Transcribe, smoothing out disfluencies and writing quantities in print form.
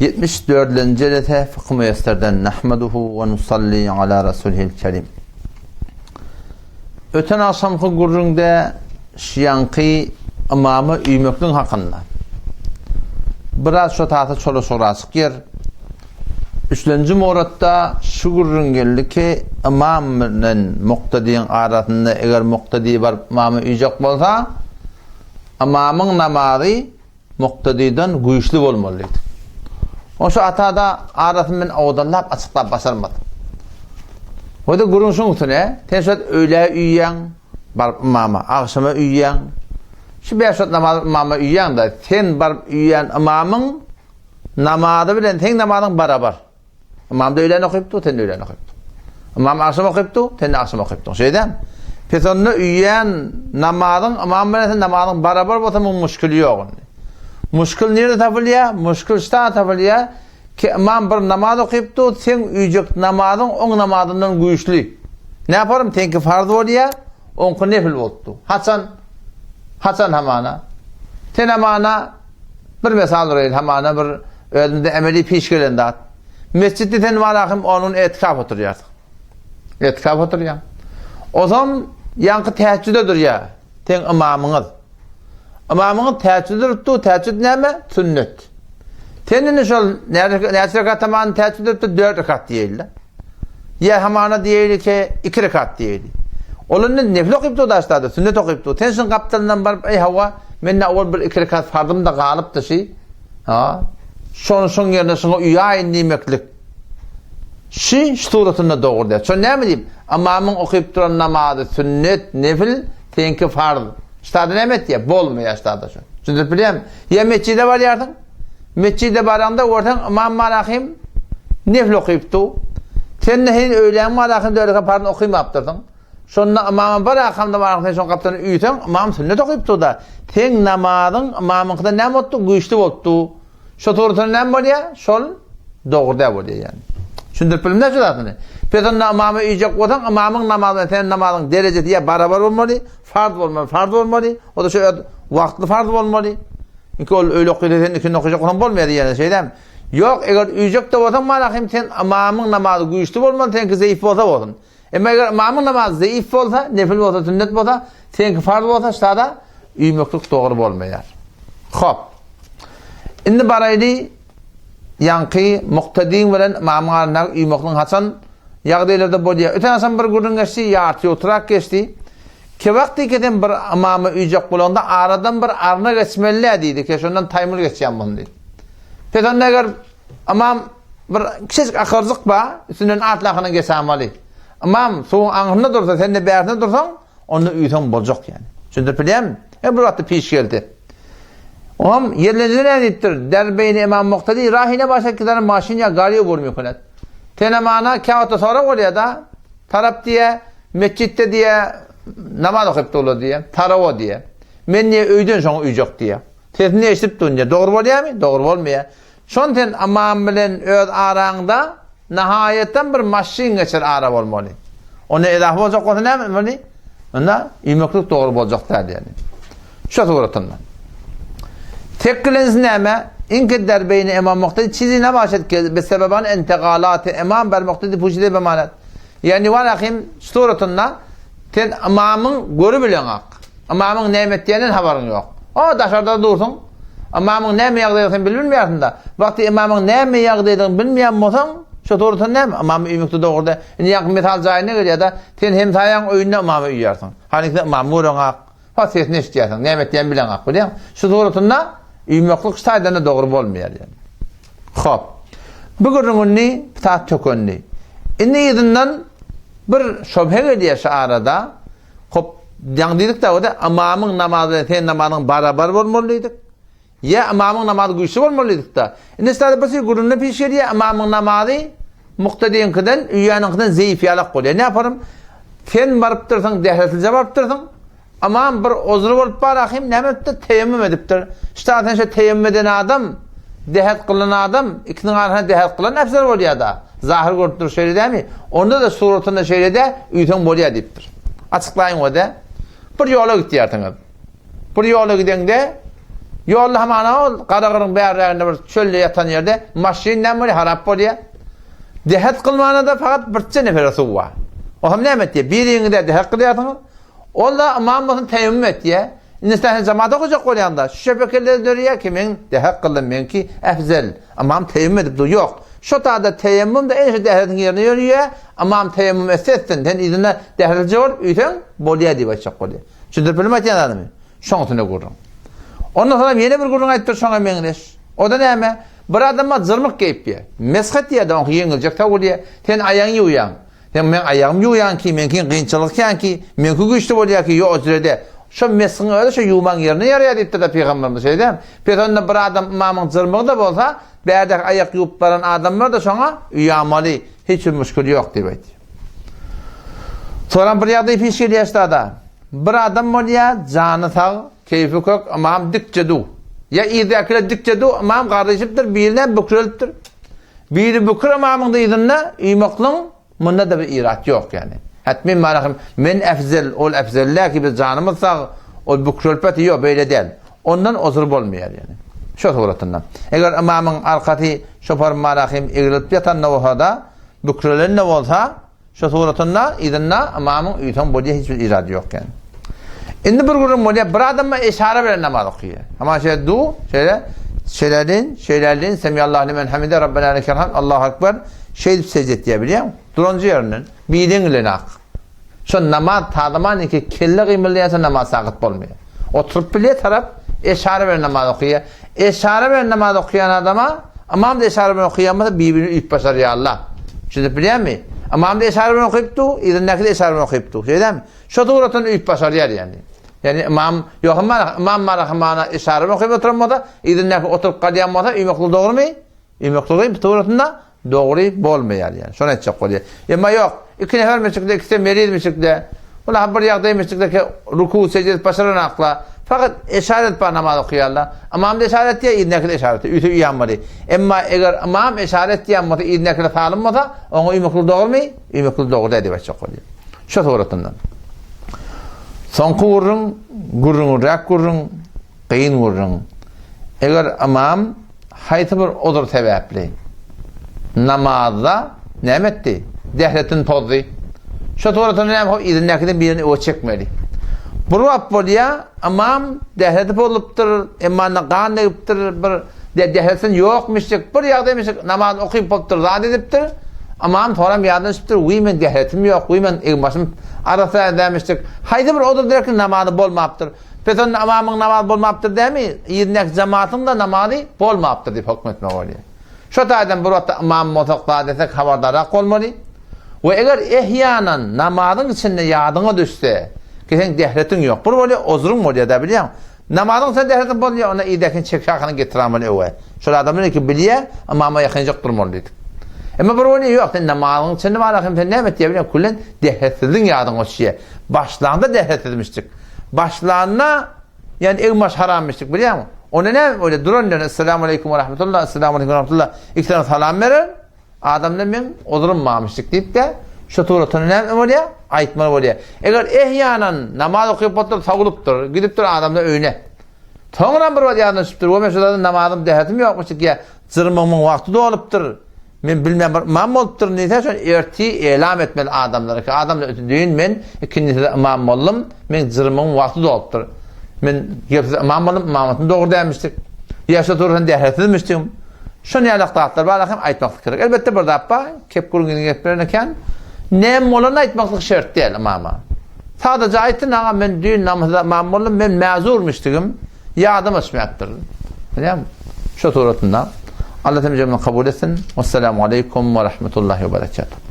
74-nji jelese Fykh-y Müýesserden Nahmaduhu we nusalli ala rasulihil kerim. Öten agşamky gürrüňde şiýaňky ymama üýmekliň hakynda. Biraz şo tasa çolaşygraçyk ýer. Üçlenji muratda şu gürrüň geldi ki, ymam bilen muktadiň arasynda eger muktadi baryp ymama üýjek bolsa, ymamyň namazy Muktadydan güýçli bolmaly diýdik. Oşo atada arasyny men owadanlap açyklap başarmadym. Oda gürrüň şuň üstüne, sen şu wagt öýlä üýýäň, baryp ymama, agşama üýýäň. Şu bäş wagt namaz ymama üýýäň-de, sen baryp üýýän ymamyň namazy bilen seň namazyň barabar. Ymam-da öýlän okypdy, sen-de öýlän okypdyň. Ymam agşam okypdy, sen-de agşam okypdyň. Şeýdämi? Pes onda üýýän namazyň ymam bilen sen namazyň barabar bolsa muň muşkili ýok indi. Muşkil nirde tapylýar? Muşkil şda tapylýar ki ymam bir namaz okypdy, seň üýjek namazyň oň namazyndan güýçli. Näparym seňki farz bolýar, oňky nefil bolupdy. Haçan? Haçan hamana? Sen hamana Bir mysal uraýyn, hamana bir özümde emeli piş gelen zat. Mesjitde sen walahym on gün etikaf oturýarsyň. Etikaf oturýaň. Ozam ýaňky tähejjüde durýar. Seň ymamyňyz. Ymamyňyz tähejjüde durupdy, tähejjüd näme? Sünnet. Sen indi şol näçe rekat tamamyny tähejjüde durupdy? 4 rekat diýeýli. Ýa hamana diýeýli ki, iki rekat diýeýli. Ol indi nefil okyp dur daşda-da, sünnet okyp dur. Sen şuň gapdalyndan baryp, eý hawa, mende owal bir iki rekat farzym-da galypdy şi. Ha? Şony şoň ýerine şuňa uýaýyn diýmeklik. Şi şu suratynda dogry däl. Şo näme diýip, ymamyň okyp duran namazy sünnet, nefil, seňki farz. Ştada näme etýär? Bolmaýar ştada şo. Düşündirip bilýärmi? Ýa metjide barýarsyň, Metjide baraňda görseň ymam Malahym nefl okypdy. Sen-de heniz öýläň Malahym dört rekat parzyny okymapdyrsyň. Şonda ymama bir akamda Malahym sen şoň gapdalyna üýseň, ymam sünnet okypdy-da. Seň namazyň ymamyňkydan näme bolupdy? Güýçli bolupdy. Şo suratynda näme bolýar? Şol dogry däl bolýar ýagny. Düşündirip bildim-dä şu zadyny? Pes onda ymama üýjek bolsaň, ymamyň namazy bilen seniň namazyň derejesi ýa barabar bolmaly, farz bolmaly, farz bolmaly, o-da şo öz wagtly farz bolmaly. Iki ol öýle okysa sen ikini okajak bolsaň bolmaýar diýýärler şeýdämi? Ýok, eger üýjek-de bolsaň malahym sen ymamyň namazy güýçli bolmaly, seňki zeýif bolsa bolsun. Emma eger ymamyň namazy zeýif bolsa, nefil bolsa, sünnet bolsa, seňki farz bolsa, şada üýmeklik dogry bolmaýar. Hop. Indi baraýly ýaňky muktadiň bilen ymamyň arasyndaky üýmekligiň haçan ýagdaýlarda bolýar? Öten agşam bir gürrüň geçdi, ýarty ýoturak geçdi. Kebap diýke sen bir ymama üýjek bolanda aradan bir arna geçmeli-dä diýdi ke şondan taýmyl geçýän bolsun diýdi. Pes onda eger ymam bir kiçijik akyrjyk ba, üstünden at lakyna geçämaly. Ymam suwuň aňyrsynda dursa, sen-de bärsinde dursaň, onda üýseň boljak ýani. Düşündirip bilýärmi? E bir wagtda piş geldi. Oňam ýerlenjide näme diýipdir? Der beýni imam muktadi rahine başa kidan maşyn ýa gari ubur mikunet. Sen amana käwagtda sorag bolýar-da, tarap diýä, Metjitde diýýä, namaz okyp durlar diýýä, tarawa diýýä. Men diýýä, öýden şoňa uýjak diýýä. Sesini eşidip durun diýýä. Dogry bolýarmy? Dogry bolmaýar. Şony sen ymam bilen öz araňda nahaýatdan bir maşyn geçer ara bolmaly. Onda ezahy boljak bolsa näme etmeli? Onda üýmeklik dogry boljak däl ýaly. Şu suratynda. Tekkilensi näme? Inki derbeýni imam muktedi çizi ne başet ki besebeban entegalat imam ber muktedi puşide bemanet. Ýagny walahim suratynda sen ymamyň göri bileňak. Ymamyň näme etýäninden habaryň ýok. O daşarda dursuň. Ymamyň näme ýagdaýdygyny sen bilmeýärsiň-de. Wagty ymamyň näme ýagdaýdygyny bilmeýän bolsaň, şo suratynda näme? Ymamy üýmekde dogry däl. Indi ýaňky mysal jaýyna gelýär-de, sen hemsaýaň öýünde ymamy üýýärsiň. Hany sen ymamy göreňak. Has sesini eşidýärsiň, näme etýänini bileňok, bilýäň. Şu suratynda üýmeklik şu taýdan-da dogry bolmaýar ýaly. Hop. Bu gürrüň indi pisat tökendi. Indi yzyndan bir şobhe gelýär şu arada. Hop, ýaňy diýdik da, ymamyň namazy bilen seň namazyň barabar bolmaly diýdik. Ýa ymamyň namazy güýçli bolmaly diýdik-de. Indi ştada bir şey gürrüňde piş gelýär, ymamyň namazy muktediňkiden, üýäniňkiden zeýif ýalak bolýar. Ne yaparym? Sen barypdyrsyň, dähretlije barypdyrsyň. Ymam bir ozry bolup bar ahim, näme edipdir? Teýemmüm edipdir. Ştada sen şo teýemmüm eden adam, dähet kylan adam, ikisiniň arasynda dähet kylan efzel bolýar-da. Zahyr görüp dur şeýle dämi? Onda-da suratynda şeýle-de, üýseň bolýar diýipdir. Açyklaýyň o-da. Bir ýola gitýärsiňiz. Bir ýola gideňde. Ýolda hamana ol Garagyryň bärräginde bir çölde ýatan ýerde maşyn näme bolýar, harap bolýar. Dehet kylmana-da fakat birçe nefere suw bar. O hem näme etýär? Biriňiz-de dehet kylýarsyňyz. Ol-da ymam bolsun teýemmüm etýär. Indi sen jamaat okajak bolýaň-da, şu şebekeler dörýär ki, men dehet kyldym, meňki efzel. Ymam teýemmüm edip dur. Ýok. Şo taýda teýemmüm-de ene şu dehetiň ýerine ýörýär. Ymam teýemmüm etse etsin, sen yzynda dehetlije bolup üýseň, bolýar diýip aýtjak bolýar. Düşündirip bildim aýtýan zadymy? Şoň üstünde gürrüň. Ondan soňam ýene bir gürrüň aýdypdyr şoňa meňzeş. O-da näme? Bir adama jyrmyk geýipdir. Mesh etýär-de, oňky ýeňiljek sowulýar. Sen aýagyňy ýuwýaň. Sen meň aýagymy ýuwýaň ki, meňkiň kynçylygy kän ki, meňki güýçli bolýar ki, ýo ojrede. Şo meshiň özi şo ýuwmaň ýerine ýaraýar diýipdir-de pygamberimiz, şeýle dälmi? Pes onda bir adam ymamyň jyrmygy-da bolsa, bärdäki aýak ýuwup baran adamlar-da şoňa uýamaly, hiç bir müşgil ýok diýip aýtýar. Soňam bir ýagdaý piş gelýär ştada. Bir adam bolýar, jany sag, keýpi kök, ymam dikje du. Ýa yzdakiler dikje du, ymam garryşypdyr, birinem bükrelipdir. Biri bükür ymamyň dyzynda uýmaklygyň munda-da bir irat ýok ýagny. Hetmin marahym men efzel, ol efzelläki biz janymyz sag, ol bükrelip ýatyr, ýok beýle däl. Ondan ozur bolmaýar ýagny. Şo suratynda. Eger ymamyň arkasy şopar marahym egrilip ýatan-da bolsa-da, bükrelen-de bolsa, Şu suratynda yzynda ymamyň üýtän bolýa hiç bir irady ýok ýani. Indi bir gürrüň bolýa, bir adama eşara bilen namaz okaýar. Hama şeýle du, şeýle şeýlelin, şeýlelin, Semiallahu limen hamide, Rabbena lekel hamd, Allahu ekber, şeýdip secde etýär bilýäňmi? Duranjy ýerinden, bileň bilen ak. Şo namaz tazaman iki kelle gymyldaýarsa namaz sagyt bolmaýar. Oturyp bilýär tarap, eşara bilen namaz okaýar. Eşara bilen namaz okaýan adama, ymam-da eşara bilen okaýan bolsa, bir-birini üýüp başarýarlar. Düşünip bilýärmi? Ymam-da eşara bilen okaýyp dur, yzyndaky-da eşara bilen okaýyp dur. Şeýdämi? Şo suratdan üýüp başarýar ýagny. Ýagny ymam, ýok ymam, ymam marahymana eşara bilen okaýyp oturan bolsa, yzyndaky oturyp galýan bolsa, üýmeklik dogrumy? Üýmekligiň suratynda Dogry bolmaýar ýani. Şony aýtjak bolýar. Emma ýok, iki nefer mesjitde, ikisem meriz mesjitde. Bular bir ýagdaý mesjitdeki ruku, sejde edip başaranaklar. Fakat eşaret edip namaz okaýarlar. Ymam da eşaret etýär, yzyndaky de eşaret etýär. Üýse uýanmaly. Emma eger ymam eşaret etýän bolsa, yzyndakyler salym bolsa, oňa üýmeklik dogrumy? Üýmeklik dogry däl diýip aýtjak bolýar. Şu suratyndan. Soňky gürrüň, gürrüňräk gürrüň, kyn gürrüň. Eger ymam Haýsy bir uzur sebäpli namazda näme etdi? Dehretini pozdy. Şo suratynda näme hop yzyndakydan birini öe çekmeli. Bir wagt bolýa, ymam dehreti pozlupdyr, emma onda gan degipdir, bir dehretsin ýokmuşjyk, bir ýagdaýmyşyk namaz okyp bolupdyr, zat edipdir. Ymam soram ýadyna düşüpdir, wiý men dehretim ýok, wiý men egin-başym arassa dämişjik. Haýsy bir uzur derek namazy bolmapdyr. Pes onda ymamyň namazy bolmapdyr dämi? Yzyndaky jematyň-da namazy bolmapdyr diýip höküm etmek bolýar. Şo taýdan bir wagtda ymam bolsak zat etsek habardarrak bolmaly. We eger ehýanan namazyň içinde ýadyňa düşse, ki seň dehretiň ýok. Bir bolýar, ozruň bolýar-da bilýäň. Namazyň içinde dehretiň bolýar, onda yzdakini çekşakyny getiramaly öwe. Şol adamlar ki bilýär, ymama ýakynjak durmaly diýdik. Emma bir bolýar, ýok, sen namazyň içinde bar, hem sen näme etýär bilýäň, küllen dehretsizligiň ýadyňa düşýär. Başlaňda dehretsizmişdik. Başlanda ýani egin-baş haramyşdyk bilýäňmi? Onda näme bolýar? Duran ýerinde Esselamu aleýkum we rahmetullah, Esselamu aleýkum we rahmetullah iki sany salam berer. Adamlar meň ozrym barmyşdyk diýip-de, şu suratyny näme bolýar? Aýtmaly bolýar. Eger ehýanan namaz okyp oturyp sowulypdyr, gidipdir adamlar öýüne. Soňram bir wagt ýadyna düşüpdir, we men şu zada namazym dähetim ýokmuşdyk ýa jyrmygymyň wagty dolupdyr. Men bilmän bir ymam bolupdyryn diýse, şony ertir elam etmeli adamlara ki, adamlar düýn men ikindiside ymam boldum, meň jyrmygym wagty dolupdyr. Men gelip size ymam boldum, ymamatyny dogry dälmişdik. Ýa şo tursan dähetsizmişdigim. Şon ýalak zatlar bar hem aýtmaklyk gerek. Elbetde bir zat bar, kep gürrüňini gep beren eken. Näme bolanyny aýtmaklyk şert däl ymama. Sadaja aýtsyn, aga men düýn namazda ymam boldum, men mäzurmyşdigim. Ýadyma düşmäpdir. Bilýäňmi? Şo suratynda. Allah hemjemizi kabul etsin. Wessalamu aleýkum we rahmetullahi we berekatuh.